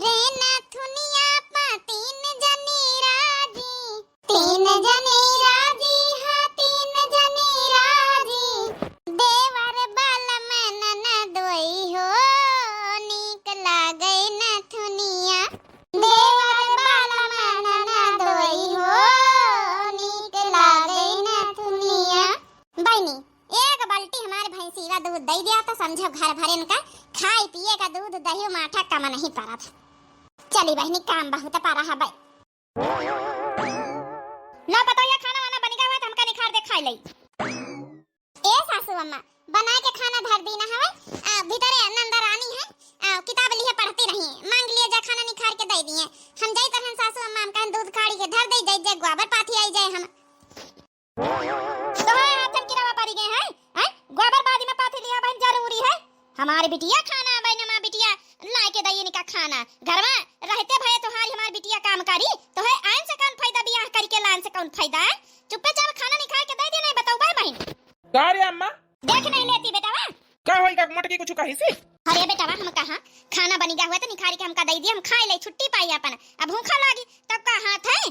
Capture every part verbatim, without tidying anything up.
रे नथुनिया पा तीन जनी राजी, तीन जनी राजी, हाँ, तीन जनी राजी। देवर बलम ननदोई हो, नीक लागै नथुनिया। देवर बलम ननदोई हो, नीक लागै नथुनिया। बहिनी, एक बाल्टी हमारे भैंसीवा दूध दइ दिया तो समझो घर भरेन का खाए पिए का दूध दही माठा कम नहीं पड़त। चली बहिनी, काम बहुत पड़ा है बे। ला पतोहिया, खाना वाना बनिगा हुआ तो हमका निखार दे खाए लई। ए सासू अम्मा, बनाए के खाना धर दी ना हवे, आ, भीतरे नंदा रानी है, आ, किताब लिए पढ़ती रही, मांग लिए जा खाना निखार के दइ दिए। हम जाई तरहन सासू अम्मा, हम कहन दूध काढ़ी के धर दे, जाई जे गोबर पाथी आई जाए हम। तोहरे हाथन की रवा पड़ी गए हैं, हैं? गोबर बादी में पाथी लिया बहन जरूरी है। हमारी बिटिया खाना बहन, हमारी बिटिया लाए के दइए निका खाना। घर में रहते भये तोहारी हमारी बिटिया काम करी, तो है आन से कौन फायदा, बियाह करके लान से कौन फायदा है? चुप्पे चाप खाना निकाल के दे दे, नहीं बताऊ बे बहन। का रे अम्मा? देख नहीं लेती बेटवा। का होई का मोटकी कुछ कही सी? अरे बेटवा, हम कहा खाना बनी गया हुआ तो निखारी के हमका दे दिया, हम खाए ले छुट्टी पाई अपन। अब भूखा लागी तब का हाथ है?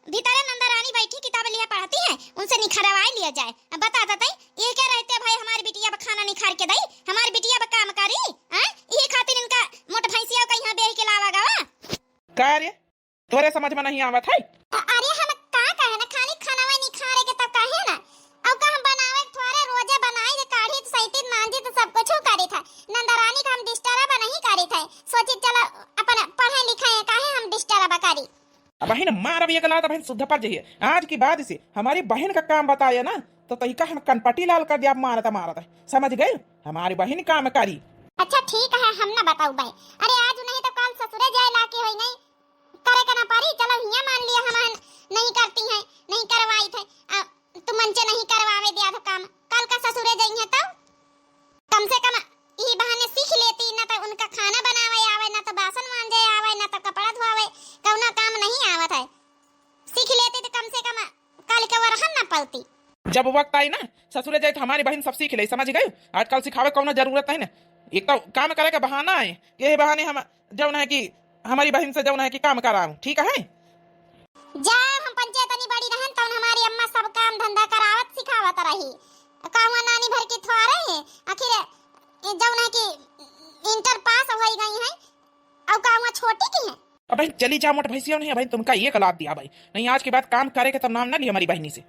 भीतरे नंदा रानी बैठी किताब लिया पढ़ती है, उनसे निखरवाई लिया जाए। अब बता दतई, ये क्या रहते भाई हमारी बिटिया बा खाना निखार के दई, हमारी बिटिया बा काम करी, हैं? ये खातिर इनका मोट भैंसिया का यहाँ बेह के लावा गवा। का रे, तोरे समझ में नहीं आवत है? अ-, अरे हम का कहे ना, खाली खाना वही निखारे के तब कहे ना। अब का हम बनावे थोड़े रोजे बनाई जे काढ़ी त सैती मांजी त सब कुछ करी था। नंदा रानी का हम डिस्टर्ब नहीं करी थे। सोची चलो अपन पढ़े लिखे हैं, काहे हम डिस्टर्ब करी? अब बहिन मारब एक लात, बहिन शुद्ध पर जइहे। आज की बाद से हमारी बहिन का काम बताए ना, तो तहिका हम कनपटी लाल कर दिया, मारत मारत। समझ गए? हमारी बहिन काम करी। अच्छा ठीक है, हम ना बताऊ बे। अरे आज नहीं तो काल ससुरे जाए लाके होई नहीं, करे के ना पारी। चलो हिया मान लिया हम नहीं करती हैं, नहीं करवाई थे। आ, तू मंचे नहीं करवावे दिया था काम, काल का ससुरे जाई है तब? कम से कम ई बहाने सीख लेती, ना तो उनका खाना बनावे आवे, ना तो बासन मांजे आवे, ना तो कपड़ा धोआवे, कौनो काम नहीं आवत है। सीख लेती तो कम से कम काल के वरहन ना पलती। जब वक्त आई ना ससुरे जाए तो हमारी बहिन सब सीख ले, समझ गए? आजकल सिखावे कौनो जरूरत नहीं ना, एक तो काम करे का बहाना है, यही बहाने हम जौन है कि हमारी बहिन से जौन है कि काम कराऊं, ठीक है? जा, हम पंचे तनी बड़ी रहन तौन हमारी अम्मा सब काम धंधा करावत सिखावत रही। कहवा नानी भर के थोड़े हैं, आखिर ये जौन है कि इंटर पास होई गई हैं, और कहवा छोटी की हैं। अब भाई चली जा मोट भैंसियों नहीं, भाई तुमका एक लात दिया भाई, नहीं आज के बाद काम करे के तो नाम ना ली हमारी बहिनी से।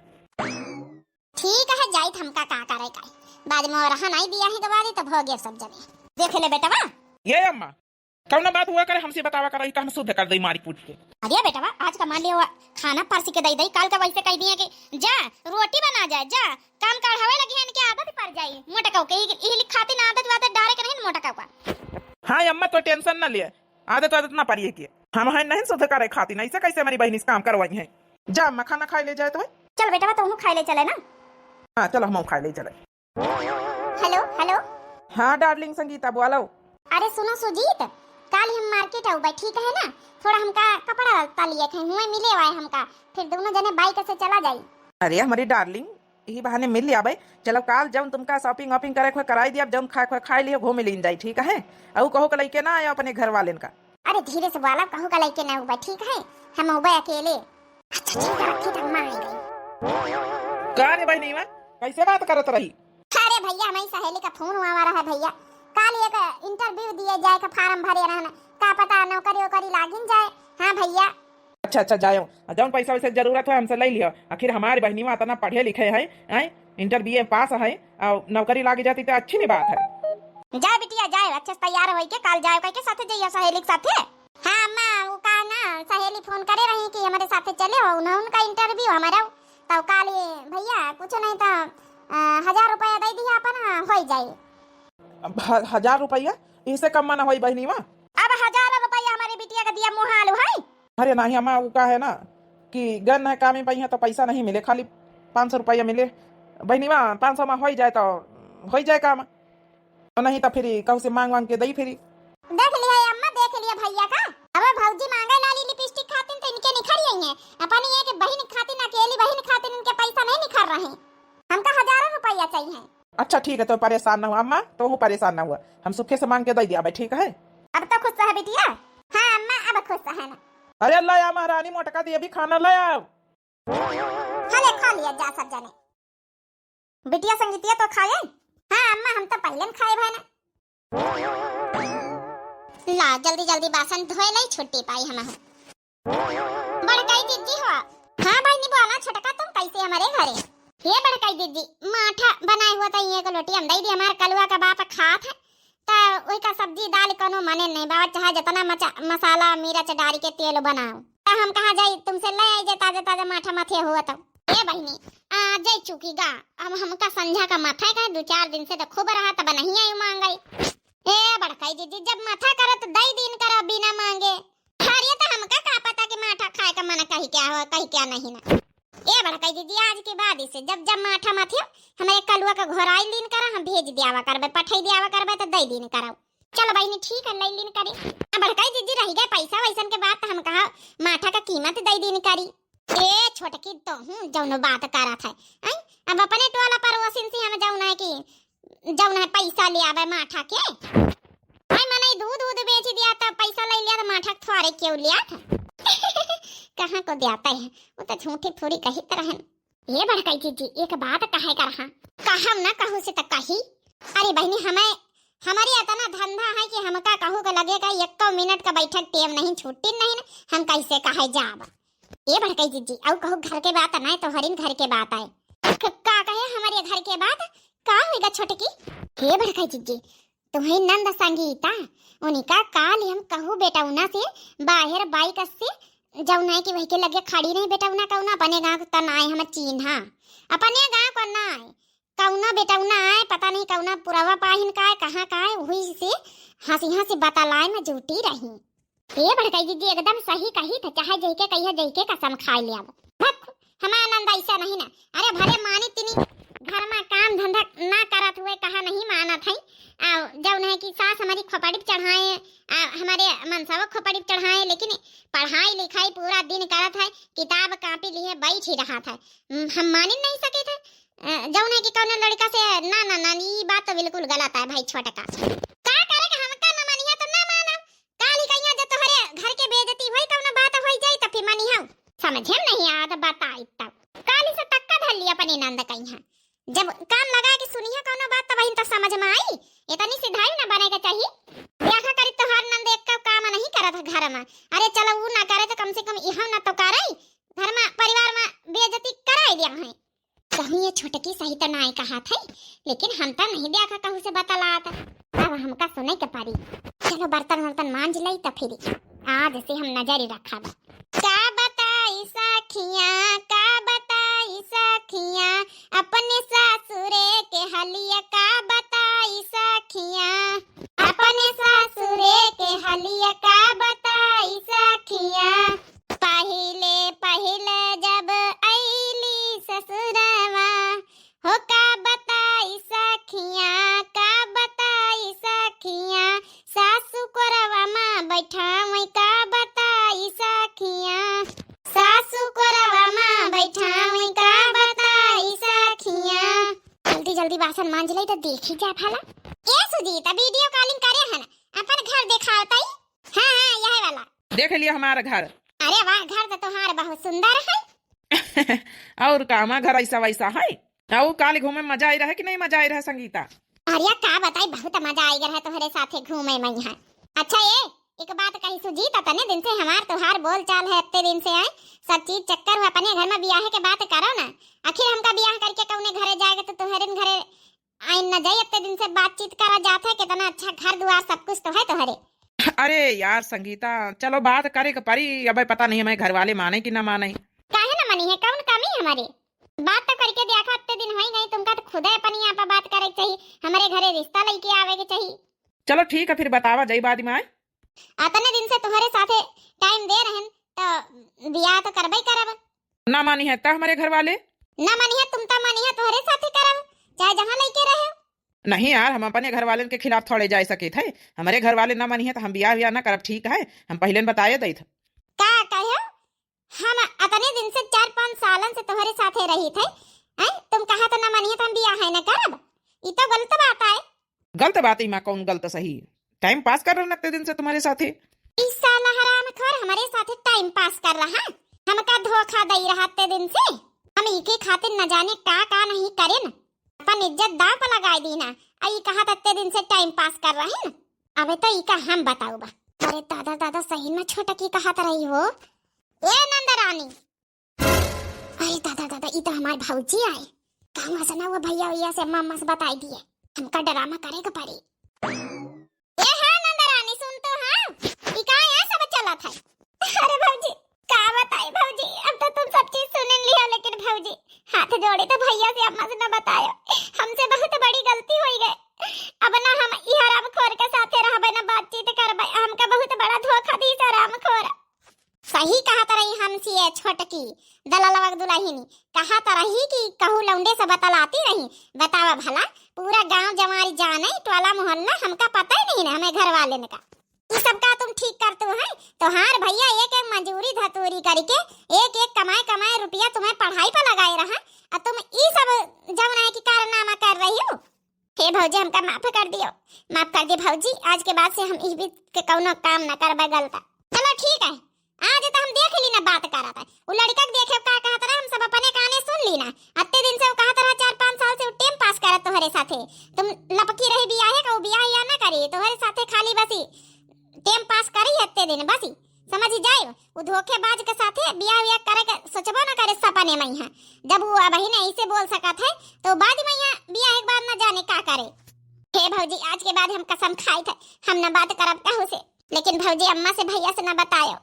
ठीक है, जाइत हमका का करे का, बाद में और रहा नहीं दिया है तो बाद तब हो गया सब जने। देख ले बेटवा। ये अम्मा, कौनो बात हुआ करे, हमसे बतावा करे, का हम शुद्ध कर दई मारी कूट के। अरे बेटवा, आज का मान लियो खाना परसी के दई दई, काल का वैसे कह दिए कि जा रोटी बना जाए, जा काम काढ़ावे लगी है, इनके आदत पड़ जाई मोटकाऊ के, इही, इही खातिर आदत वादत डारे के नहीं मोटकाऊ का। हाँ अम्मा, तो टेंशन ना लिए, आदत वादत ना पड़िए के, हम हैं नहीं शुद्ध करे खातिर, ऐसे कैसे हमारी बहिनी से काम करवाई है। जा अम्मा, खाना खाए ले जाए तो है। चल बेटवा, तू खाए ले चले ना। हाँ चलो, हम खाए ले चले। हेलो, हेलो। हाँ डार्लिंग संगीता, बोलो। अरे सुनो सुजीत, काल हम मार्केट आउबे, ठीक है ना? थोड़ा हमका कपड़ा लत्ता लिए थे, हुए मिले आए हमका, फिर दोनों जने बाइक से चला जाई। अरे हमारी डार्लिंग, यही बहाने मिल आबे। चलो काल जब तुमका शॉपिंग वॉपिंग करे खोए कराई दिया, जौन खाए खोए खाए लियो, घूम लीन जाई, ठीक है? अउ कहू का लइके ना आयो अपने घर वालेन का। अरे धीरे से बोला, कहू का लइके ना आउबे, ठीक है? हम आउबे अकेले। अच्छा ठीक है, रखी, तब माँ आई गई। का रे बहिनी, कैसे बात करत रही? अरे भैया, हमारी सहेली का फोन हुआ रहा है भैया, काल एक इंटरव्यू दिए जाए का फॉर्म भरे रहन, का पता नौकरी वोकरी लागिन जाए। हाँ भैया। अच्छा अच्छा, जायो, जौन पैसा वैसे जरूरत है हमसे ले लियो, आखिर हमारी बहनीवा इतना पढ़े लिखे है, हैं? इंटर बीए पास है, और नौकरी लागी जाती तो अच्छी नहीं बात है। जा बिटिया जाए, अच्छे से तैयार होई के काल जाए, कह के साथे जाइए सहेली के साथे। हाँ अम्मा, वो का ना सहेली फोन करे रही कि हमारे साथे चले हो, उन्हें उनका इंटरव्यू हमारा, तो काल ये भैया कुछ नहीं तो अ, हजार रुपया दे दिया अपन, हाँ, होई जाई। अब ह-, हजार रुपया, इससे कम में ना होई बहनीवा। अब हजार रुपया हमारी बिटिया का दिया मुँह आलू है। अरे नहीं अम्मा, वो का है ना कि गन है काम में पई है तो पैसा नहीं मिले, खाली पाँच सौ रुपया मिले। बहनीवा, पाँच सौ में होई जाए तो होई जाए काम। नहीं तो फिर कहू से मांग वांग के दई फिर। देख लिया अम्मा, देख लिया भैया का। अब भौजी मांगे लाली लिपस्टिक खातिन तो इनके निखर आई है। अपन एक बहिन खातिन, अकेली बहिन खातिन इनके पैसा नहीं निखर रहे। हमका हजारों रुपया चाहिए। अच्छा ठीक है, तो परेशान ना हुआ अम्मा, तो हूँ परेशान ना हुआ, हम सुखे से मांग के दे दिया भाई, ठीक है? अब तो खुश है बिटिया। हाँ अम्मा, अरे ले आ महारानी मोटका देवी खाना ले आओ। हले खा लिया जा सब जने। बिटिया संगीतिया तो खाए? हाँ अम्मा, हम तो पहिले खाए भए ना। ला जल्दी जल्दी बासन धोए लाई, छुट्टी पाई हम। बड़काई जिज्जी हो। हाँ बहिनी बोला छोटका, तुम कैसे हमारे घरे? हे बड़काई जिज्जी, माठा बनाए हुआ था, ये को लोटी हम दे दी, हमार कलुआ का बाप खात है, त ओई का सब्जी दाल कोनो मने नहीं बाबा, चाहे जितना मचा-, मसाला मिर्च डारी के तेल बनाओ, त हम कहाँ जाई, तुमसे ले आई जे ताजा ताजा माठा मथे हुआ तो। ए बहिनी, आ जाई चुकी गा, अब हमका संझा का माथा का दो चार दिन से तो खूब रहा, तब नहीं आई मांगई। ए बड़काई जिज्जी, जब माथा करत दई दिन करा बिना मांगे। अरे तो हमका का पता कि माठा खाए का मन कही क्या हो, कही क्या नहीं ना। ए बड़काई जिज्जी, आज के बाद इसे जब जब माठा मथियो, हमारे कलुआ का घोराई लीन करा, हम भेज दियावा करबे, पठाई दियावा करबे तो दई दिन करा। चलो बहिनी ठीक है, लई लीन करी। अब बड़काई जिज्जी रही गए पैसा वैसन के बात, तो हम कहा माठा का कीमत दई दिन करी। ए छोटकी तो हूँ जौनो बात करत है, आई? अब अपने टोला पड़ोसिन से हम जौन है कि जौन है पैसा ले आवे माठा के। आई मने दूध दूध बेच दिया त पैसा ले लिया त माठा के थोड़े क्यों लिया था? कहाँ को दियाता है, वो तो झूठी थोड़ी कही तरह है। ये बड़काई जिज्जी एक बात कहे कर हाँ, कहम ना कहू से त कही। अरे बहिनी हमें, हमारी इतना धंधा है कि हमका कहू के लगे का एको मिनट का बैठक टेम नहीं, छुट्टी नहीं ना, हम कैसे कहे जाब। ए बड़काई जिज्जी, अउ कहू घर के बात ना है, तोहरिन घर के बात आए। क-, का कहे हमारे घर के बात? का होइगा छोटकी? हे बड़काई जिज्जी, तुम्हें नंद संगीता, उनका काल हम कहू बेटौना से बाहर बाइक से जौन है कि वही के लगे खड़ी नहीं बेटौना कौना अपने गाँव त ना है हमर चीन्हा, अपने गाँव का ना है कौना बेटौना आए, पता नहीं कौना पुरवा पाहिन का है, कहाँ का है, वही से हंसी हंसी बतलाए में जुटी रही। ए बड़काई जिज्जी एकदम सही कही था, चाहे जइके कहिया जइके कसम खाए ले अब। भक, हमार नंद ऐसा नहीं ना। अरे भले मानी तिनी घर में काम धंधा ना करत हुए कहा नहीं मानत है। आ, जौन है कि सास हमारी खोपड़ी पे चढ़ाए, आ, हमारे मनसावा खोपड़ी पे चढ़ाए, लेकिन पढ़ाई लिखाई पूरा दिन करत है, किताब कापी लिए बैठ ही रहा था। हम्म, हम मानी नहीं सके थे। अ, जौन है कि कौनो लड़का से ना, ना, ना, ई बात तो बिल्कुल गलत है भाई छोटका। का करे के हमका न मानिया तो ना माना। काल ही कहिया जब तोहरे घर के बेइज्जती होई, कौनो बात होई जाई, त फिर मनिहा। समझे में नहीं आवत, बताई तब। काल ही से तक्का धर लिया अपने नंद कहिया। जब कान लगा के सुनिया कौनो बात, तब वही तो समझ में आई। इतनी सिधाई ना बने के चाहिए। देखा करी तोहार नंद एक का काम नहीं करत है घर में। अरे चलो, ऊ ना करे तो कम से कम इहो ना तो करे। घर में, परिवार में बेइज्जती कराई दिया है। कहूँ ये छोटकी सही त नाय कहत है, लेकिन हम त नहीं देखा कहूँ से बतलात। अब हमका सुने के पड़ी। चलो बर्तन वर्तन मांज लई त फिर आज से हम नजर रखब। का बताई सखिया, का बताई सखिया, अपने सासुरे के हलिया का बताई सखिया, अपने सासुरे के हलिया का बताई सखिया। पहिले पहिले जब अइली ससुरवा, हो का बताई सखिया, का बताई सखिया, सासु कोरवा मा बैठावई का बताई सखिया, सासु कोरवा मा बैठावई का बताई सखिया। जल्दी जल्दी बासन मांज लई त देखी जा भला। ए सुजीत, वीडियो कॉलिंग करे हन, अपन घर देखावतई। हाँ हाँ, यह वाला। देख लिया हमारा घर। अरे वाह, घर तो तोहार बहुत सुंदर है। और का, हमार घर ऐसा वैसा है? और काल घूमे में मजा आई रहे कि नहीं मजा आई रहे संगीता? अरे का बताई, बहुत मजा आई रहे तोहरे साथे घूमे में यहाँ। अच्छा ए, एक बात कही सुजीत, अतने दिन से हमार तोहार बोल चाल है, अत्ते दिन से आए, सब चीज चक्कर हुआ, अपने घर में बियाहे के बात करो ना। आखिर हमका बियाह करके कौने घरे जाएगा, तो तोहरे घरे आइन न जाई, अत्ते दिन से बातचीत करा जात है, कितना अच्छा घर दुआर सब कुछ तो है तोहरे। अरे यार संगीता, चलो बात करे के परी, अबे पता नहीं हमारे घर वाले माने कि ना माने। काहे ना मानी है, कौन कमी है हमारे? बात तो करके देखा, अत्ते दिन होई गई, तुमका तो खुदे अपनी आप बात करे के चाहिए, हमारे घरे रिश्ता लेके आवे के चाहिए। चलो ठीक है, फिर बतावा जाई बाद में। अतने दिन से तोहरे साथे टाइम दे रहन, तो बियाह तो करबे करब। ना मानी है त हमारे घर वाले? ना मानी है तुम, त मानी है तोहरे साथे करब, चाहे जहाँ लेके रहे। नहीं यार, हम अपने घर वाले के खिलाफ थोड़े जा सके थे। हमारे घर वाले ना मानी है तो हम बियाह वियाह ना करब, ठीक है? हम पहले न बताए दई थे। का कहो? हम अतने दिन से चार पाँच सालन से तोहरे साथे रही थे, हैं? तुम कहा तो ना मानी है तो हम बियाह है ना करब। ई तो गलत बात है। गलत बात, इमा कौन गलत सही? टाइम पास कर रहे ना अत्ते दिन से तुम्हारे साथे। ई साला हराम खोर हमरे साथे टाइम पास कर रहा, हमका धोखा दई रहा अत्ते दिन से। हम इके खातिर न जाने का का नहीं करेन, अपन इज्जत दाव पर लगाए दीना। आ ई कहत अत्ते दिन से टाइम पास कर रहे न, अबे तो इका हम बताउबा। अरे दादा दादा, सही में छोटकी कहत रही हो। ए नंदरानी, अरे दादा दादा, ई तो हमार भौजी आए। कहूँ ऐसा ना हुआ भैया वैया से अम्मा अम्मा से बताई दिए, हमका ड्रामा करे के पड़ी। ए हाँ नंदरानी, सुन तो हाँ, ई का यहाँ सब चलत है? अरे भौजी, का बताई भौजी, अब तो तुम सब चीज सुन लिया, लेकिन भौजी हाथ जोड़े तो भैया से अम्मा से ना बतायो, हमसे बहुत बड़ी गलती होई गए। अब ना हम ई हरामखोर के साथे रहबे, ना बातचीत करबे, हमका बहुत बड़ा धोखा दी हरामखोर। सही कहत रही हमसे ये छोटकी दललवा के दुलहिनी, कहत रही कि कहू लौंडे से बतलाती रही। बतावा भला, पूरा गांव जवारी जाने, टोला मोहल्ला, हमका पता ही नहीं ना हमें घर वाले ने का। ई सब का तुम ठीक करतू है? तोहार भैया एक एक मजूरी धतूरी करके एक एक कमाए कमाए रुपया तुम्हें पढ़ाई पर लगाए रहा, और तुम ई सब जौन है कि कारनामा कर रही हो। हे भौजी, हमका माफ कर दियो, माफ कर दियो भौजी, आज के बाद से हम इस बीच के कौनो काम ना करबे गलता। चलो ठीक है, आज तो हम देख ली ना बात करत है, उ लड़का के देखे का कहत रहे, हम सब अपने काने सुन ली ना। अत्ते दिन से उ कहत रहा, चार पाँच साल से उ टाइम पास करत तोहरे साथे, तुम लपकी रही बियाहे का, उ बियाह या ना करी तोहरे साथे, खाली बसी टाइम पास करी अत्ते दिन बसी। समझ जाए, उ धोखेबाज के साथे बियाह वियाह करे के सोचबो न करे सपने में यहाँ। जब उ अबहिन ऐसे बोल सकत है, तो बाद में यहाँ बियाह के बाद न जाने का करे। हे भौजी, आज के बाद हम कसम खाई थे, हम न बात करब कहू से। लेकिन भौजी, अम्मा से भैया से न बतायो।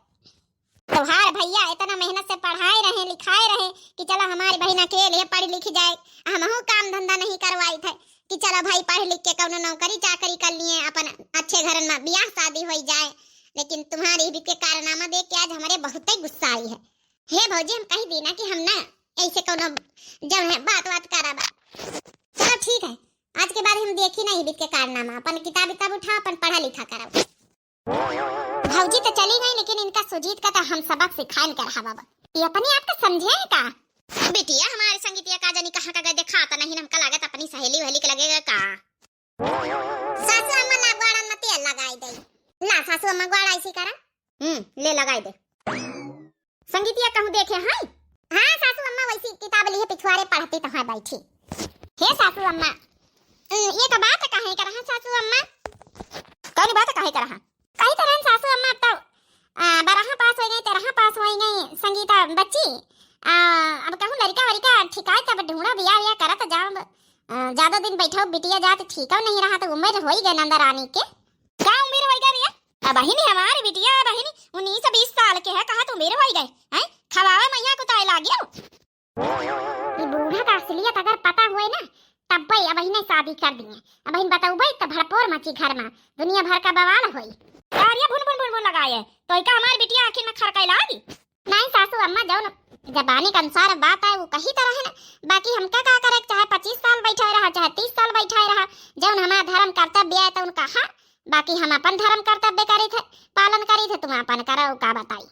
तोहार भैया इतना मेहनत से पढ़ाए रहे, लिखाए रहे कि चलो हमारी बहिन अकेले पढ़ लिख जाए, हमहू काम धंधा नहीं करवाई थे कि चलो भाई पढ़ लिख के कौनो नौकरी चाकरी कर लिए, अपन अच्छे घर में बियाह शादी हो जाए। लेकिन तुम्हारी भी के कारनामा देख के आज हमारे बहुत ही गुस्सा आई है। हे भौजी, हम कही दी ना कि हम ना ऐसे कौनो जब है बात बात करब। चलो ठीक है, आज के बाद हम देखी ना इबित के कारनामा, अपन किताब विताब उठा, अपन पढ़ा लिखा करब। भौजी तो चली गई, लेकिन इनका सुजीत का तो हम सबक सिखाइन कर हवा बा। ये अपने आप का समझे है का? बिटिया, हमारे संगीतिया का जानी कहाँ का गए, देखा तो नहीं, हमका लागत अपनी सहेली वहेली के लगेगा का। सासू अम्मा ला ग्वाड़न में तेल लगाई दे। ला सासू अम्मा ग्वाड़ा ऐसी करा। हम्म, ले लगाई दे। संगीतिया कहूँ देखे हैं? हाँ सासू अम्मा, वैसी किताब लिए पिछुआरे पढ़ती तो है बैठी। हे सासू अम्मा, हम्म, ये तो बात काहे कर रहा सासू अम्मा? कौन बात काहे कर रहा? कही तो रहन सासू अम्मा, अब तो आ, बारह पास हो गई, तेरह पास हो गई संगीता बच्ची। आ, अब कहूँ लड़का वड़का ठिकाए तब ढूंढा, बियाह वियाह करत जाओ। आ, ज्यादा दिन बैठो बिटिया, जात ठीक नहीं रहा तो उम्र हो ही गए नंदा रानी के। का उम्र हो गया रे? अबहिन हमारी बिटिया अबहिन उन्नीस बीस साल के है, कहा तो उम्र हो गए हैं, खवावे मैया कुताए लागियो। ई बूढ़ा का असलियत अगर पता हुए ना, तब भाई अबहिने शादी कर दिए। अबहिन बतौबे तो भड़पोर मची घर में, दुनिया भर का बवाल होई। अरे भुन भुन भुन भुन लगाए, तो का हमारी बिटिया आखिर में खरकाई लागी? नहीं सासू अम्मा, जौन जबानी के अनुसार बात है वो कही तरह है ना। बाकी हमका का करे, चाहे पच्चीस साल बैठे रहा, चाहे तीस साल बैठे रहा, जौन हमारा धर्म कर्तव्य है तो उनका है। बाकी हम अपन धर्म कर्तव्य करी थे, पालन करी थे, तुम अपन करो, का बताई।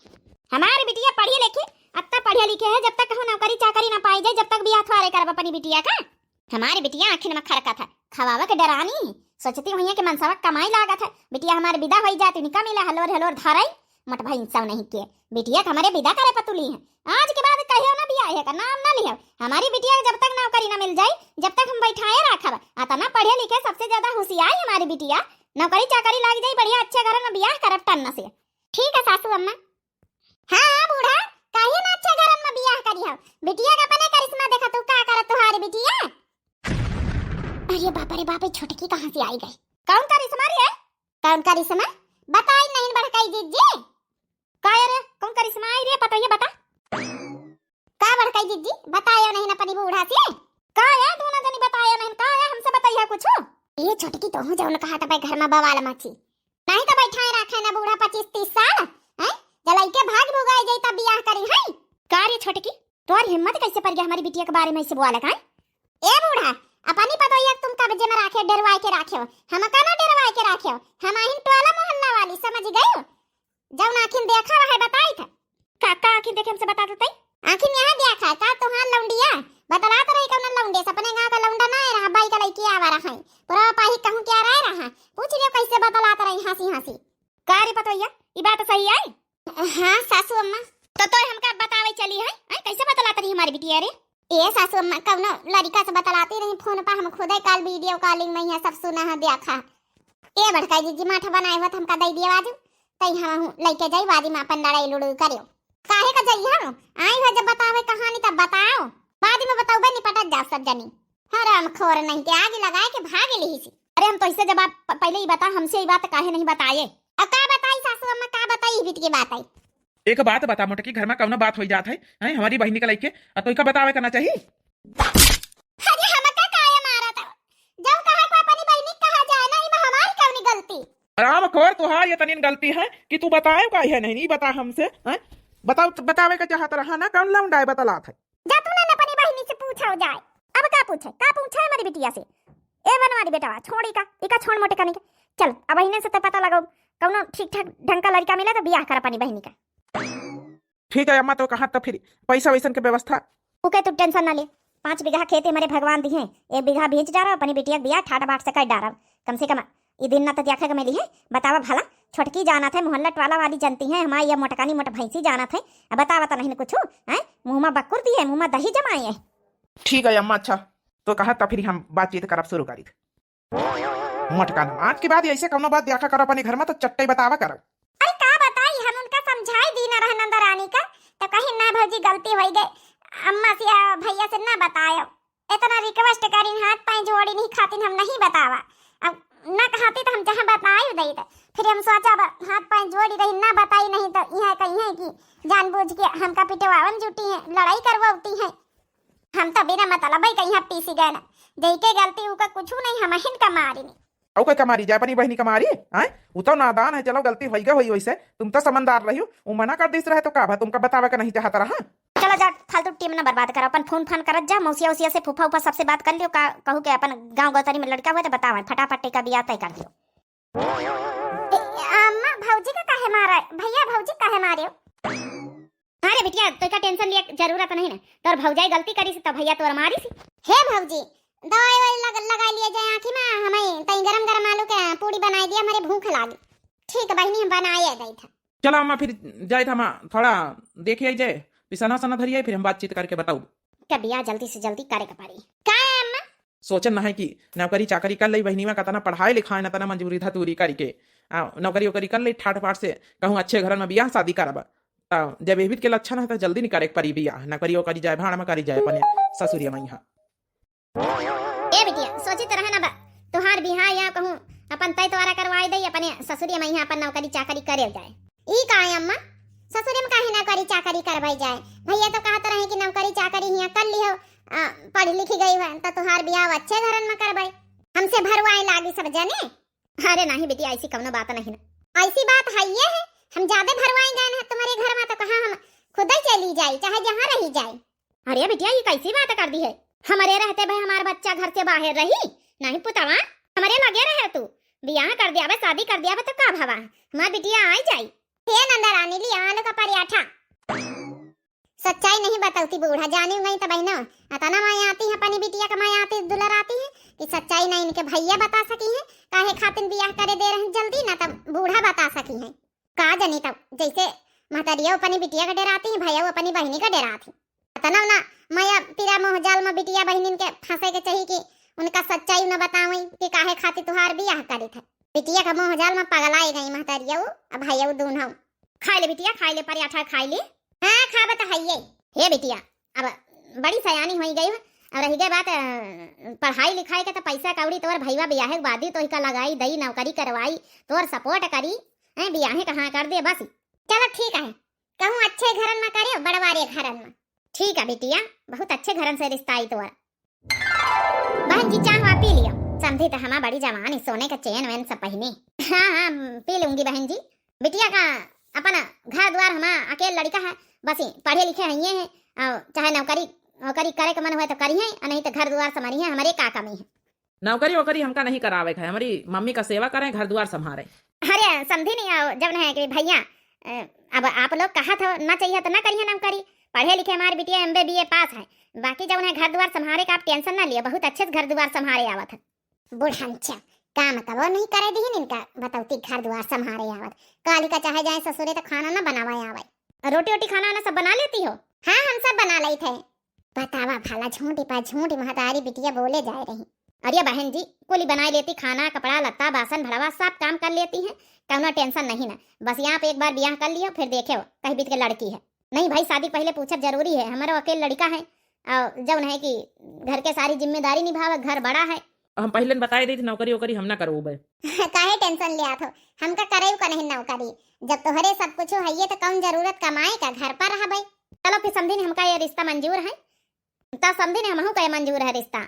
हमारी बिटिया पढ़ी लिखी, अत्ता पढ़े लिखे है, जब तक कहूँ नौकरी चाकरी ना पाई जाए, जब तक बियाह थोड़े करब अपनी बिटिया का। हमारी बिटिया आखिर में खरका था, खवावे के डरानी है। सोचती हुई है कि मनसवा कमाई लागत है, बिटिया हमारे विदा होई जाती, निका मिला हलोर हलोर धरई, मट भाई इंसाव नहीं के। बिटिया के हमारे विदा करे पतुली है, आज के बाद कहियो ना बियाह है का नाम ना लियो। हमारी बिटिया के जब तक नौकरी ना मिल जाई, जब तक हम बैठाए रखब। अतना पढ़े लिखे, सबसे ज्यादा होशियार हमारी बिटिया, नौकरी चाकरी लाग जाई, बढ़िया अच्छे घर में बियाह करब टन्न से। ठीक है सासू अम्मा। हाँ, हाँ बूढ़ा, काहे ना अच्छा घर में बियाह करी हो? बिटिया का अपने करिश्मा देखा तू का करत तुहारी बिटिया। अरे बाप रे बाप, ये छोटकी कहाँ से आई गई? कौन करिश्मा रे? कौन करिश्मा? बताई नहीं बड़काई जिज्जी। का रे, कौन करिश्मा आई रे, पतोहिया बता। का बड़काई जिज्जी, बतायो नहीं अपनी बूढ़ा से? का है, दोनों जनी बतायो नहीं, का है, हमसे बताइया कुछ? ये छोटकी तोहू जौन कहा था भाई घर में बवाल मची। नहीं तो बैठाए रखे ना बूढ़ा पच्चीस तीस साल, हैं? जलाई के भाग भुगाई जाई तब बियाह करी, हैं? का रे छोटकी, तोर हिम्मत कैसे पड़ गया हमारी बिटिया के बारे में ऐसे बोला का? ए बूढ़ा, अपनी पतोहिया तुम कब्जे में राखे, डरवाए के राखे हो, हम का ना डरवाए के राखे हो, हम आहिन टोला मोहल्ला वाली, समझ गए? जौन आँखिन देखा रहे बताई था। का, का आँखिन देखे हमसे बता देते? आँखिन यहाँ देखा का तोहार लौंडिया? बतलात रही कौन लौंडे से, अपने गाँव का लौंडा ना आए रहा, बाई का लड़की आवा रहा है। पूरा पाही कहूँ क्या रह रहा, पूछ लियो कैसे बतलात रही हँसी हँसी। का रे पतोहिया, ई बात सही आई? हाँ सासू अम्मा। तो तोय हमका बतावे चली है, हैं? कैसे बतलात रही हमारी बिटिया रे? ए सासू अम्मा, कौनो लड़िका से बतलाती रही फोन पर, हम खुदे काल video calling में यहाँ सब सुना है, देखा। ए बड़का जीजी माठा बनाए हुआ, हमका दे दिया बाजू, तई हम लइके जाई, बाजी में अपन लड़ाई लुड़ाई करियो। काहे का जाई हम? आई हो जब बतावे कहानी तब बताओ, बाद में बताओ बे, निपटत जाओ सब जनी। हराम खोर नहीं के आग लगाए के भाग लिही सी। अरे हम तो इससे जब आप प-, पहले ही बता, हमसे ही बात काहे नहीं बताए? अब का बताई सासू अम्मा, का बताई, बिटिया बताई। एक बात बता मोटकी, घर में कौनो बात होई जात है, हैं, हमारी बहिनी का लइके, आ तो इका बतावे का ना चाही? अरे हमका काहे मारत हो? जब कहा को अपनी बहिनी कहा जाए ना, इमा हमारी कौनी गलती? हराम खोर, तुहार ये तनीन गलती है कि तू बताए का है नहीं, नहीं बता हमसे, हैं? बताओ, बतावे का चाहत रहा ना, कौन लौंडाए बतलात है? जा तू ना अपनी बहिनी से पूछो जाए। अब का पूछे, का पूछे हमारी बिटिया से? ए बनवारी बेटवा, छोड़ इका, इका छोड़ मोटकानी के। चल, अब इन्हें से तो पता लगाओ, कौनो ठीक ठाक ढंग का लड़का मिले तो बियाह कर अपनी बहिनी का। ठीक है अम्मा, तो कहाँ तो फिर पैसा वैसन के व्यवस्था? ओके, तू tension ना ले, पाँच बीघा खेत हमारे भगवान दी हैं, एक बीघा बेच डारब, अपनी बिटिया के बियाह ठाट बाट से कर डारब। कम से कम ई दिन ना तो देखे के मिली है। बतावा भला, छोटकी जानत है, मोहल्ला टोला वाली जनती है, हमारी ये मोटकानी मोट भैंसी जानत है। अब बतावा तो नहीं कुछ, हैं? मुँह में बक्कुर दी है, मुँह में दही जमाए है। ठीक है अम्मा, अच्छा, तो कहा तो फिर हम बातचीत करब शुरू करी। मोटकान, आज के बाद ऐसे कौनो बात देखा करो अपने घर में तो चट्टे बतावा करो। अरे का बताई, हम उनका समझाई दी ना रहे नंदरानी का, तो कहीं ना भौजी गलती होई गई, अम्मा से या भैया से ना बतायो। इतना request करीन, हाथ पाँव जोड़ीन, ही खातिन हम नहीं बतावा। अब ना कहती तो हम जहाँ बताई दई तो फिर हम सोचा अब हाथ पाँव जोड़ी रही ना बताई नहीं तो यहाँ कही है कि जानबूझ के हमका पिटवावन जुटी है, लड़ाई करवाती है। हम तो बिना मतलब ही कहीं पीसी गए ना, जई के गलती उका कुछ नहीं, हम हिन का मारी नहीं। अउ कोई कमारी जाए, अपनी बहिनी कमारी, आय? उ तो नादान है, चलो गलती होई गई होई वैसे, तुम तो समझदार रही हो, उ मना कर दिस रहे तो का भा तुमका बतावे का नहीं चाहत रहा? चलो जा, फालतू टीम ना बर्बाद करो, अपन फोन फान करत जा, मौसिया उसिया से फूफा उफा सबसे बात कर लियो, का कहू के अपन गाँव गौतरी में लड़का हुआ तो बताओ, फटाफट टीका बियाह तय कर दियो। ए, अम्मा, भौजी का काहे मारा है? भैया, भौजी काहे मारे हो? अरे बिटिया, तो का tension लिए जरूरत नहीं ना, तोर भौजाई गलती करी सी तो भैया तोर मारी सी। हे भौजी, दवाई वाई लग, लगा लिए जाए आँखी में, हमें तई गरम गरम आलू के पूड़ी बनाई दिया, हमारे भूख लागी। ठीक बहिनी, हम बनाए दई था। चलो अम्मा, फिर जाए था, हम थोड़ा देखे आई जाए, पिसना सना धरिए, फिर हम बातचीत करके बताऊ। का बियाह जल्दी से जल्दी करे के पड़ी। का है अम्मा? सोचन ना है कि नौकरी चाकरी कर लई, बहिनी में कतना पढ़ाई लिखाई, न तना मजबूरी धतूरी करी के, आ, नौकरी ओकरी कर लई, ठाट पाट से कहूँ अच्छे घरन में बियाह शादी करब। त जब एबित के लक्षण है तो जल्दी नहीं करे के पड़ी बियाह, नौकरी ओकरी जाए, भाड़ में करी जाए अपने ससुरिया में यहाँ। ए बिटिया, सोची तो रहे ना बा, तुहार बियाह या कहूँ अपन तय तोरा करवाई दई, अपने ससुरिया में यहाँ अपन नौकरी चाकरी करे जाए। ई का है अम्मा? ससुरे में काहे नौकरी चाकरी करवाई जाए? भैया तो कहत रहे कि नौकरी चाकरी हियाँ कर लिहो, आ, पढ़ लिखी गई है, तो तुहार बियाह अच्छे घरन में करवाई। हमसे भरवाए लागी सब जने। अरे नहीं बेटी, ऐसी कौनो बात नहीं ना। ऐसी बात है ये है, हम ज्यादा भरवाए गए हैं तुम्हारे घर में, तो कहाँ हम खुद ही चली जाए, चाहे जहाँ रही जाए। अरे बिटिया, ये कैसी बात कर दी है? हमारे रहते भाई हमार बच्चा घर से बाहर रही? नहीं पुतवा, हमारे लगे रहे तू। बियाह कर दिया बे, शादी कर दिया बे, तो का भवा? हमार बिटिया आई जाई। हे नंदरानी, लिया आलू का पराठा। सच्चाई नहीं बतौती बूढ़ा, जानी गई तो बहनो, अतना माया आती है अपनी बिटिया का, माया आती, दुलर आती है कि सच्चाई नहीं इनके भैया बता सकी है, काहे खातिर बियाह करे दे रहे जल्दी ना, तब बूढ़ा बता सकी है। का जनी तब जैसे महतरिया अपनी बिटिया का डराती है, भैया अपनी बहनी का डराती। अतना ना माया पीरा मोह जाल में बिटिया बहनिन के फंसे के चाहिए कि उनका सच्चाई न बतावई कि काहे खातिर तुहार बियाह करी थे। बिटिया का मोह जाल में पगलाई गई महतरिया, अब भैया दोनों। खाई ले बिटिया, खाई ले, पराठा खाई ले। हाँ, खाब तो हइये। हे बिटिया, अब बड़ी सयानी होई गई हो, अब रही गई बात, अ, पढ़ाई लिखाई के तो पैसा कौड़ी तोर भैया बियाहे के बादी तो इका लगाई दई, नौकरी करवाई, तोर support करी, हैं, बियाहे कहाँ कर दे बस। चलो ठीक है, कहूँ अच्छे घरन में करे, बड़वारे घरन में। ठीक है बिटिया, बहुत अच्छे घरन से रिश्ता आई तोर। बहन जी, चाह वाह पी लियो। समधी तो हमा बड़ी जवान है, सोने का चेन वेन सब पहिनी। हाँ, हाँ, पी लूंगी बहन जी। बिटिया का अपन घर द्वार हमा अकेल लड़का है, बस ही पढ़े लिखे हइये हैं, और चाहे नौकरी, नौकरी करे के मन हुए तो करिहे, और नहीं तो घर द्वार संभारिहे, हमारे का कमी है। नौकरी वोकरी हमका नहीं करावे के है, हमारी मम्मी का सेवा करें, घर द्वार संभारे। अरे समधी नहीं आओ, जब नहीं कि भैया, अ, अब आप लोग कहा था ना चाहिए तो ना करिए नौकरी, पढ़े लिखे हमारे बिटिया एम बी बी ए पास है, बाकी जब उन्हें घर द्वार संभारे का आप tension ना लिए, बहुत अच्छे से घर द्वार संभारे आवत है। बुढ़ंचा, काम कबो नहीं करे दिहिन इनका, बतौती घर दुआर संभारे आवत। काली का चाहे जाए ससुरे तो खाना ना बनावे आवे। रोटी ओटी खाना ना सब बना लेती हो? हाँ, हम सब बना लेत है। बतावा भला, झूठी पा झूठी महतारी बिटिया बोले जाए रही। अरे बहन जी, कुली बनाए लेती, खाना, कपड़ा, लत्ता, बासन, भड़वा सब काम कर लेती हैं, कौनो tension नहीं ना। बस यहाँ पे एक बार बियाह कर लियो, फिर देखे कहीं बीत के लड़की है। नहीं भाई, शादी पहले पूछब जरूरी है, हमारा अकेल लड़का है, और जौन है कि घर के सारी जिम्मेदारी निभावे, घर बड़ा है। हम पहले न बताए दी थी, नौकरी वोकरी हम ना करबे। काहे tension ले आत हो, हमका करे का नहीं नौकरी, जब तोहरे सब कुछ है ये तो कौन जरूरत कमाए का, घर पर रहबे। चलो फिर समझी नहीं, हमका ये रिश्ता मंजूर है, तो समझी नहीं हमहू का ये मंजूर है रिश्ता।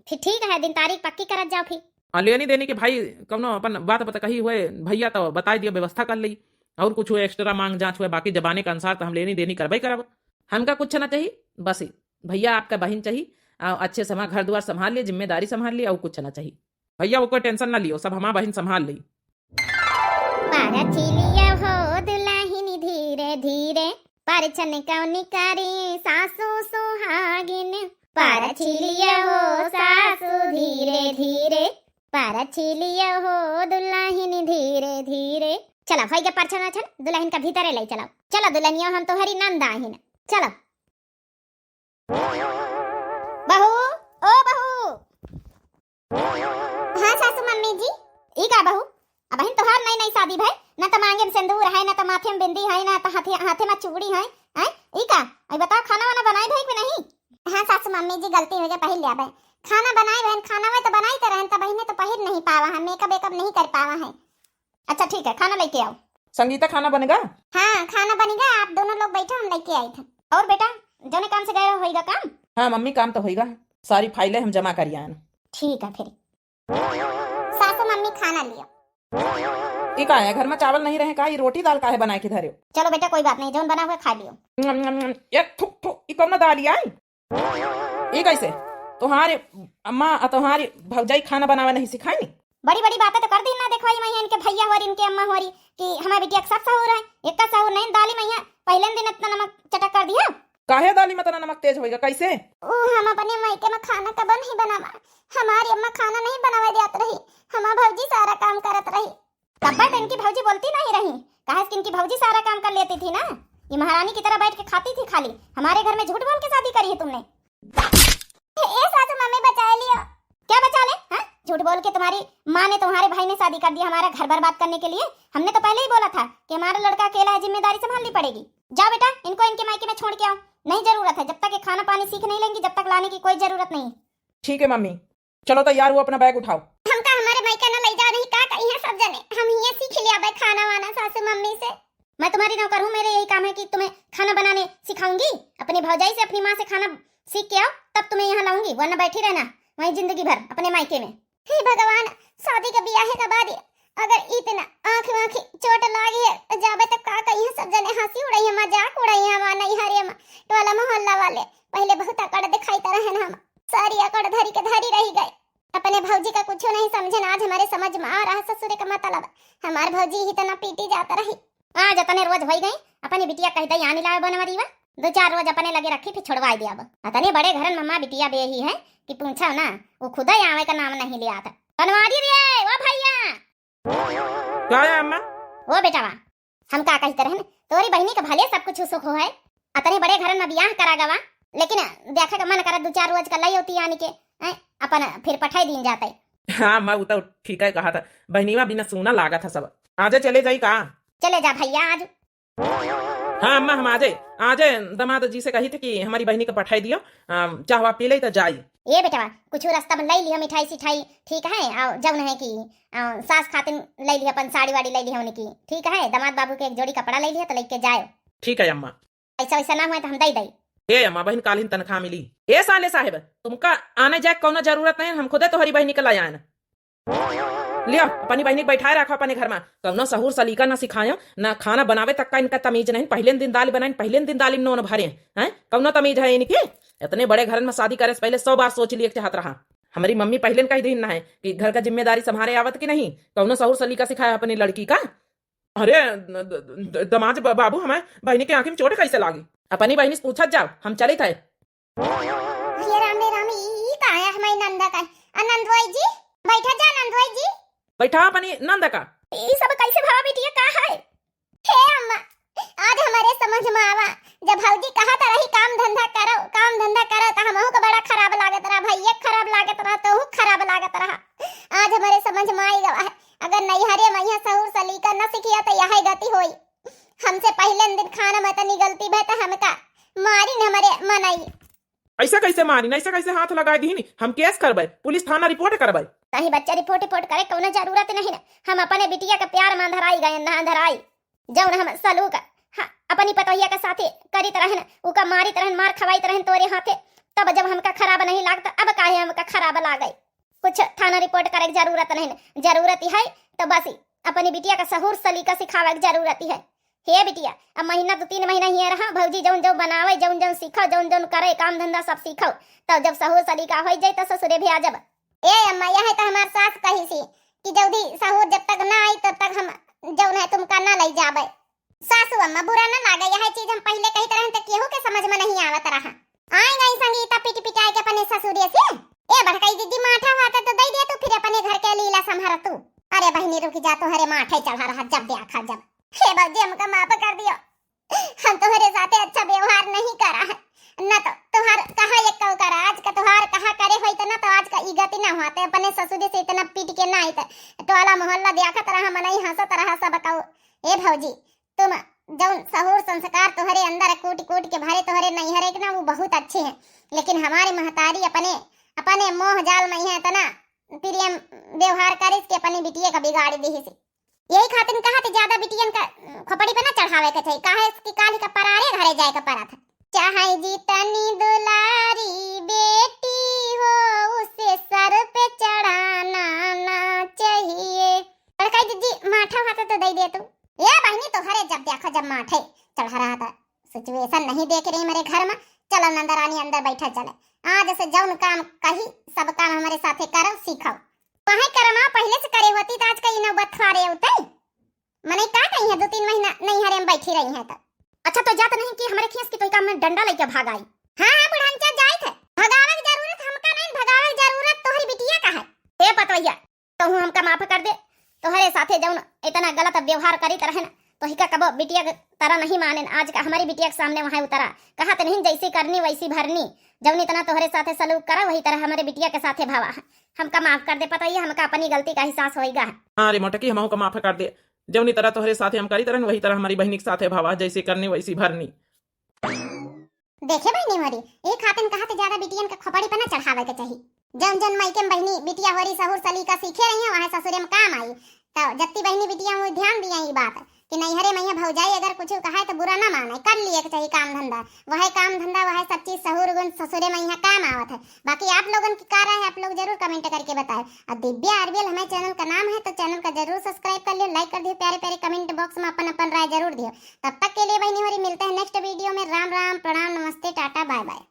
फिर ठीक है, दिन तारीख पक्की करत जाओ फिर। हाँ, लेनी देनी के भाई कौनो अपन बात बता कही हुए भैया तो बताए दिया, व्यवस्था कर ली। और कुछ हुए extra मांग जांच हुए बाकी जमाने के अनुसार तो हम लेनी देनी करबे करब। हमका कुछ ना चाहिए, बस भैया आपका बहिन चाहिए, आ, अच्छे से हमारा घर दुआर संभाल लिए, जिम्मेदारी संभाल लिए, और कुछ ना चाहिए। भैया वो कोई tension ना लियो, सब हमारा बहिन संभाल ली। परछिलिया हो दुलहिन धीरे धीरे, परछन कौन करी सासु सुहागिन। परछिलिया हो सासु धीरे धीरे, परछिलिया हो दुलहिन धीरे धीरे। चला, होई गया परछन अछन, दुलहिन का भीतरे ले चला। चला दुलहिनिया, हम तोहरी नंद आहिन, चला। बहू, ओ बहू। हाँ सासू मम्मी जी। ई का बहू, अबहिन तोहार नई नई शादी भय, न त मांगे में सिंदूर है, न त माथे में बिंदी है, न त हाथे, हाथे में चूड़ी है, हैं? ई का? आई बताओ, खाना वाना बनाए भय कि नहीं? हाँ सासू मम्मी जी, गलती हो गया, पहिर लिया बहन। खाना बनाए बहन, खाना में तो बनाई तो रहन, तब बहिने तो पहिर नहीं पावा है, makeup वेकअप नहीं कर पावा है। अच्छा ठीक है, खाना लेके आओ। संगीता, खाना बनेगा? हाँ, खाना बनेगा, आप दोनों लोग बैठो, हम लेके आई थे। और बेटा, जौने काम से गए हो, होइगा काम? हाँ मम्मी, काम तो होइगा, सारी फाइलें हम जमा करी आयन। ठीक है फिर। सासू मम्मी खाना लियो। ई का है, घर में चावल नहीं रहे का? ई रोटी दाल काहे बनाए के धरे हो? चलो बेटा, कोई बात नहीं, जौन बना हुआ खा लियो। नम, नम, नम। ए, थु, थु, ई कौन दाल आई? ई कैसे? तोहारे अम्मा और तोहारे भौजाई खाना बनावे नहीं सिखाई? बड़ी बड़ी बातें तो कर दी ना, देखवाई मैं इनके भैया होरी, इनके अम्मा होरी कि हमारे बिटिया के सब सहूर है, एक का सहूर नहीं, दाली में यहाँ पहले दिन इतना नमक चटक कर दिया। काहे दाली में इतना नमक तेज होइगा, कैसे? ओ, हम अपने मायके में खाना कबो नहीं बनावा, हमारी अम्मा खाना नहीं बनावे देत रही, हमार भौजी सारा काम करत रही। तब तो इनकी भौजी बोलती नहीं रही, काहे कि इनकी भौजी सारा काम कर लेती थी ना। ये महारानी की तरह बैठ के खाती थी खाली। हमारे घर में झूठ बोल के शादी करी है तुमने। ए सासू मम्मी, बचा लियो। क्या बचा ले? हाँ? झूठ बोल के तुम्हारी माँ ने तुम्हारे भाई ने शादी कर दिया हमारा घर बर्बाद करने के लिए। हमने तो पहले ही बोला था कि हमारा लड़का अकेला है, जिम्मेदारी संभालनी पड़ेगी। जाओ बेटा, इनको इनके मायके में छोड़ के आओ। नहीं जरूरत है, जब तक ये खाना पानी सीख नहीं लेंगी, जब तक लाने की कोई जरूरत नहीं। ठीक है मम्मी। चलो तैयार हुआ, अपना बैग उठाओ। हमका हमारे मायके न ले जाओ, नहीं का कही है सब जने। हम हिये सीख लिया बे खाना वाना सासू मम्मी से। मैं तुम्हारी नौकर हूँ, मेरे यही काम है कि तुम्हें खाना बनाने सिखाऊंगी। अपनी भौजाई से, अपनी माँ से खाना सीख के आओ, तब तुम्हें यहाँ लाऊंगी, वरना बैठी रहना वहीं जिंदगी भर अपने मायके में। हे भगवान, शादी के बियाहे के बाद अगर इतना आँख वाँख चोट लागी है, जाबे तब का कही है सब जने, हँसी उड़ाई है, मजाक उड़ाई है, हमार नैहरे में टोला मोहल्ला वाले। पहले बहुत अकड़ दिखाई तरह है ना हम। सारी अकड़ धरी के धरी रही गए। अपने भौजी का कुछो नहीं समझन, आज हमारे समझ में आ रहा ससुरे का मतलब। हमार भौजी ही तना पीटी जात रही। आज अतने रोज होई गई, अपनी बिटिया कह दई आनी लावे बनवरीवा, दो चार रोज अपने लगे रखी, फिर छोड़वाई दे। अब अतने बड़े घरन में माँ बिटिया बेही है कि पूछो ना, वो खुदा ही आवे का नाम नहीं लिया था। बनवारी रे, ओ भैया। का है अम्मा? ओ बेटावा, हम का कहित रहन, तोरी बहिनी के भले सब कुछ सुख हो है, अतने बड़े घरन में बियाह करा गवा, लेकिन देखे के मन करत दो चार रोज का लई होती आनी के, हैं, अपन फिर पठाई दीन जाते। हाँ अम्मा, वो तो ठीक है कहा था, बहनीवा बिना सूना लागा था सब। आजे चले जाई का? चले जा भैया आज। हाँ अम्मा, हम आजे, आजे दामाद जी से कही थे कि हमारी बहनी को पठाई दियो, अम, चाह वाह पी ले तो जाई। ए बेटवा, कुछ रास्ता में लई लियो मिठाई सिठाई, ठीक है, और जौन है कि, अ, सास खातिन लई लियो अपन साड़ी वाड़ी लई लियो उनकी, ठीक है, दामाद बाबू के एक जोड़ी कपड़ा लई लियो तो लेके जायो। ठीक है अम्मा। ऐसा वैसा ना हुआ तो हम दई दई। ए अम्मा, बहन काल्हिन तनख्वाह मिली। ए साले साहेब, तुमका आने जाए कौनो जरूरत नहीं, हम खुदे तोहरी बहनी के लाई आयन। लियो, अपनी बहनी के बैठाए रखो अपने घर में। कौनो सहूर सलीका ना सिखायो, ना खाना बनावे तक का इनका तमीज नहीं। पहले दिन दाल बनाइन, पहले दिन दाल में नून भरे हैं, कौनो तमीज है इनकी? इतने बड़े घरन में शादी करे से पहले सौ बार सोच लिए चाहत रहा। हमारी मम्मी पहले न कह दीन ना है कि घर का जिम्मेदारी संभारे आवत कि नहीं, कौनो सहूर सलीका सिखाया अपनी लड़की का। अरे द-, द-, द-, दामाद बा-, बाबू, हमारे बहनी के आँखी में चोट कैसे लागी? अपनी बहनी से पूछत जाओ, हम चलित है। हे राम रे राम, ई, ई का है हमारी नंदा का? आ नंदवाई जी, बैठा जा नंदवाई जी। बैठा अपनी नंद का। ई सब कैसे भवा बिटिया, का है? हे अम्मा, आज हमरे समझ में आवा, जब भौजी कहत रही काम धंधा करो, काम धंधा करो, त हमहू के बड़ा खराब लागत रहा, भैया के खराब लागत रहा, तोहू के खराब लागत रहा। आज हमरे समझ में आई गवा है, अगर नैहरे में यह सहूर सलीका न सीखिया त यह गति होई। हमसे पहिले दिन खाना में तनी गलती भय त हमका मारिन हमरे मनई। ऐसा कैसे मारिन, ऐसा कैसे हाथ लगाए दीन? हम केस करबै, पुलिस थाना रिपोर्ट करबै। नहीं बच्चा, रिपोर्ट रिपोर्ट करे कौनो जरूरत नहीं न। हम अपने बिटिया के प्यार में अंधराई गए, ना अंधराई। जौन हम सलूक, हाँ, अपनी पतोहिया के साथे करित रहन, उका मारित रहन, मार खवाइत रहन तोरे हाथे, तब जब हमका खराब नहीं लागत, अब काहे हमका खराब लागे? कुछ थाना रिपोर्ट करे के जरूरत नहीं न। जरूरत है तो बस अपनी बिटिया का सहूर सलीका सिखावे के जरूरत है। हे बिटिया, अब महीना दो तीन महीना हियाँ रहा, भौजी जौन जौन बनावे, जौन जौन सीखो, जौन जौन करे, काम धंधा सब सीखो, तब जब सहूर सलीका होइ जाई त ससुरे भी आ जब। ए अम्मा, यह तो हमार सास कही सी कि जल्दी सहूर जब तक ना आई तब तक हम जौन है तुमका ना लई जाबे। सासू अम्मा, बुरा ना लागे, यह चीज हम पहिले कहित रहन त केहू के समझ में नहीं आवत रहा। आई गई संगीता पिट पिटाए के अपने ससुरे से। ए बड़कई दीदी, माठा वाठा तो दे दे तू, फिर अपने घर के लीला संभार तू। अरे बहिनी रुक जा, तोहरे माठे चढ़ा रहा जब देखा जब। हे भौजी, हमका माफ कर दियो, हम तोहरे साथे अच्छा व्यवहार नहीं करा है, न तो तोहार कहा एक कौ करा, आज का तोहार कहा करे होई त ना तो आज का ई गति ना होते, अपने ससुरे से इतना पीट के ना आई त टोला मोहल्ला देखत रहा, मनई हंसत रहा सब कौ। ए भौजी, तुम जौन सहूर संस्कार तोहरे अंदर कूट कूट के भरे तोहरे नैहरे के ना, वो बहुत अच्छे हैं, लेकिन हमारे महतारी अपने, अपने मोह जाल में है इतना प्रेम व्यवहार करिस के अपनी बिटिया का बिगाड़ दी से। यही खातिर कहा थे ज्यादा बिटियन का खोपड़ी पे ना चढ़ावे के चाहिए, काहे कि काल का परारे घरे जाए के पड़ा था। चाहे जितनी दुलारी बेटी हो, उसे सर पे चढ़ाना ना चाहिए। बड़काई दीदी, माठा वाठा तो दे दे तू। ए बहिनी, तोहरे जब देखो जब माठे चढ़ा रहा था, सिचुएशन नहीं देख रही मेरे घर में। चलो नंदरानी, अंदर बैठा चले, आज से जौन काम कही सब काम हमारे साथे करो, सीखो। वहीं करमा पहिले से करे होती त आज का ई नौबत फारे होते। मने का कही है, दो तीन महीना नैहरे में बैठी रही है त। अच्छा तो जात नहीं कि हमरे खीस की तोई काम में डंडा लेके भाग आई। हाँ, हाँ, बुढ़नचा जाइत है। भगावे के जरूरत हमका नहीं, भगावे के जरूरत तोहरी बिटिया का है। ए पतवैया, तोहू हमका माफ कर दे। तोहरे साथे जौन इतना गलत व्यवहार करीत रहन, तोहिका कबो बिटिया के तरह नहीं मानेन। आज का हमारी बिटिया के सामने वहाँ उतरा, कहत नहीं जैसी करनी वैसी भरनी। जौन इतना तोहरे साथे सलूक करा, वही तरह हमारे बिटिया के साथे भवा। हमका माफ कर दे पतवैया, हमका अपनी गलती का एहसास होइगा। हाँ रे मोटकी, हमहू का माफ कर दे। जौनी तरह तोहरे साथे हम करीत रहन, वही तरह हमारी बहिनी के साथे भवा, जैसी करनी वैसी भरनी। देखे बहिनी होरी, ए खातिन कहत ज्यादा बिटियन के खोपड़ी पे ना चढ़ावे के चाही। जौन जौन मायके में बहिनी बिटिया होरी सहूर सलीका सीखे रही है, वहाँ ससुरे में काम आई। तो जत्ती बहिनी बिटिया हुई ध्यान दिया ई बात कि नैहरे में यहाँ भौजाई अगर कुछ कहे तो बुरा ना माने, कर लिए के चाही काम धंधा। वह काम धंधा, वह सब चीज सहूर गुण ससुरे में यहाँ काम आवत है। बाकी आप लोगन की का राय है, आप लोग जरूर comment करके बताए। और दिव्या आरबीएल हमारे channel का नाम है, तो channel का जरूर subscribe कर लियो, like कर दियो, प्यारे प्यारे comment box में अपन अपन राय जरूर दियो। तब तक के लिए बहिनी होरी मिलते हैं next video में। राम राम, प्रणाम, नमस्ते, टाटा, bye bye।